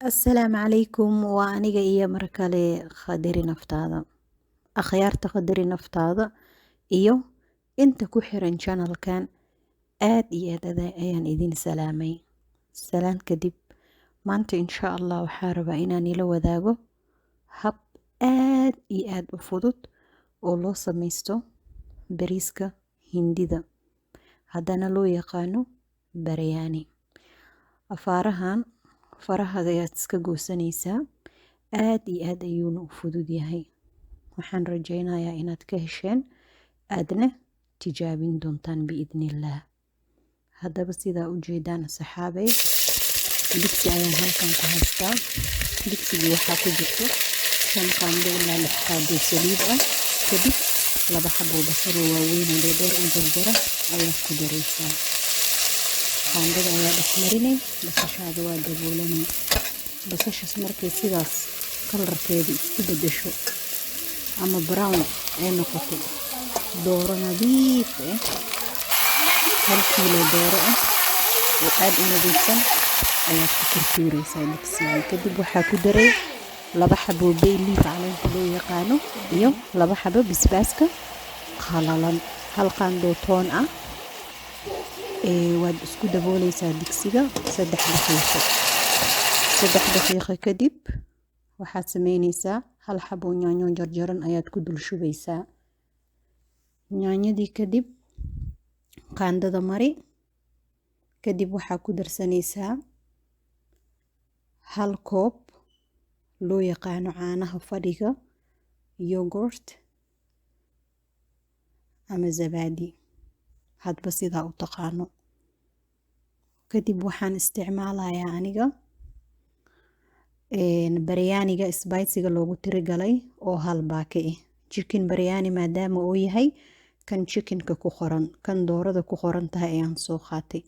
Assalaamu calaykum. Waa aniga iyo mar kale Qadari Naftaada. Akhyaarta Qadari Naftaada iyo inta ku xiran channelkan, aad iyo aad ayaan idin salaamay. Salaan kadib, maanta insha Allah waxaa rabaa inaan ila wadaago hab aad iyo aad u fudud oo loo sameysto bariiska Hindida, haddana loo yaqaano baryaani. Afaarahan faraha ayaad iska goosanaysaa, aad iyo aad ayuuna u fudud yahay. Waxaan rajeynayaa inaad ka hesheen, aadna tijaabin doontaan biidnillaah. Haddaba, sidaa u jeedaan saxaabey, digsi ayaan halkan ku haystaa. Digsigii waxaa ku jirto 5 qaando ilaa 6 qaado saliid ah. Kadib laba xabo basal oo waaweyn oo dheerdheer u jarjara ayaad ku daraysaa. Qaandada ayaa dhex marinay, basashaada waa daboolanay. Basashaas markay sidaas colorkeedu isku bedesho ama brown ay noqoto, dooro nadiif ah, 1 kiilo dooro ah oo aad u nadiifsan ayaad ku kortuureysaa digsigii. Kadib waxaa ku daray laba xabo bay leaf, caleenta loo yaqaano, iyo laba xabo basbaaska qalalan, hal qaandoo toon ah. Waad isku dabooleysaa digsiga 3 daqiiqo. 3 daqiiqo kadib waxaad sameyneysaa hal xabo yaanyo jarjaran ayaad ku dul shubaysaa. Yaanyadii kadib qaandada mari. Kadib waxaa ku darsanaysaa hal koob loo yaqaano caanaha fadhiga, yogurt ama zabaadi, hadba sidaa u taqaano. Kadib waxaan isticmaalayaa aniga baryaaniga spicyga loogu tirigalay oo hal baake ah. Chicken baryaani maadaama uu yahay, kan chickenka ku qoran, kan doorada ku qoran tahay ayaan soo qaatay.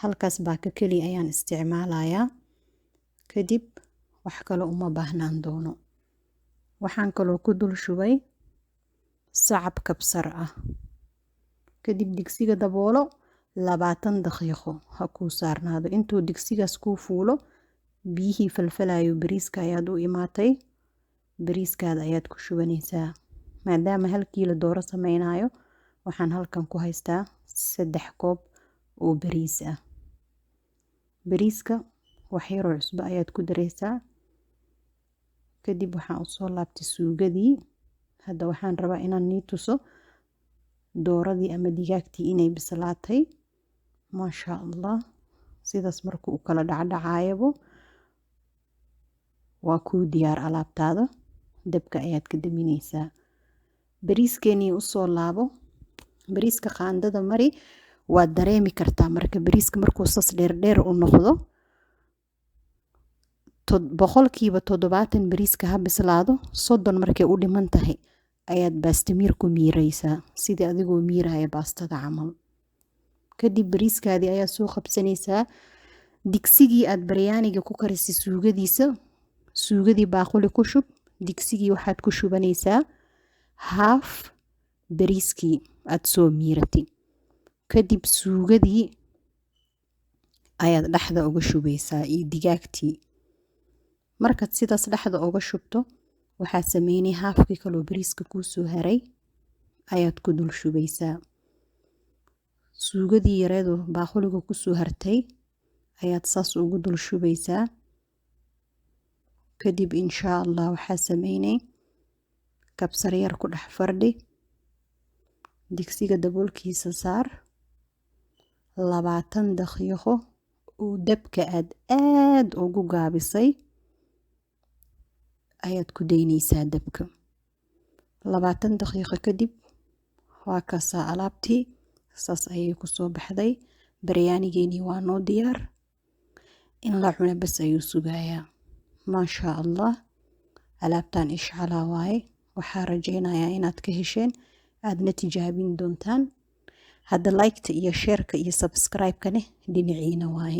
Halkaas baaka keliya ayaan isticmaalayaa. Kadib wax kale uma baahnaan doono. Waxaan kaloo ku dul shubay sacab kabsar ah. Kadib digsiga daboolo, 20 daqiiqo ha kuu saarnaado. Intuu digsigaas kuu fuulo, biyihii falfalayo bariiska ayaad u imaatay. Bariiskaada ayaad ku shubanaysaa. Maadaama 1 kiilo dooro sameynayo, waxaan halkan ku haystaa 3 koob oo bariis ah. Bariiska wax yaroo cusbo ayaad ku dareysaa. Kadib waxaan usoo laabtay suugadii. Hadda waxaan rabaa inaan nii tuso dooradii ama digaagtii inay bislaatay. Maasha Allah, sidaas markuu u kala dhacdhacaayabo waa kuu diyaar alaabtaada. Dabka ayaad ka damineysaa. Bariiskeenii usoo laabo. Bariiska qaandada mari. Waad dareemi kartaa marka bariiska markuu sas dheerdheer u noqdo. 70% bariiska ha bislaado. 30 markay u dhiman tahay ayaad baastamiir ku miireysaa, sidii adigoo miiraya baastada camal. Kadib bariiskaadii ayaa soo qabsanaysaa. Digsigii aad baryaaniga ku karisay suugadiisa, suugadii baaquli ku shub. Digsigii waxaad ku shubanaysaa haaf bariiskii aad soo miiratay. Kadib suugadii ayaad dhexda uga shubaysaa iyo digaagtii. Markaad sidaas dhexda uga shubto, waxaad sameynay haafkii kaloo bariiska kuu soo haray ayaad ku dul shubaysaa. Suugadii yareedu baaquliga kusoo hartay ayaad saas ugu dul shubaysaa. Kadib insha Allah waxaa sameynay kabsar yar ku dhex fardhi. Digsiga daboolkiisa saar. 20 daqiiqo oo dabka aad aad ugu gaabisay ayaad ku daynaysaa dabka. 20 daqiiqo kadib waa kaasaa, alaabtii saas ayay kusoo baxday. Baryaanigeenii waa noo diyaar, in la cuno bas ayuu sugayaa. Maasha Allah, alaabtan ishcalaa waaye. Waxaa rajeynayaa inaad ka hesheen, aadna tijaabin doontaan. Hadda liketa iyo shareka iyo subscribe-kane dhinaciina waaye.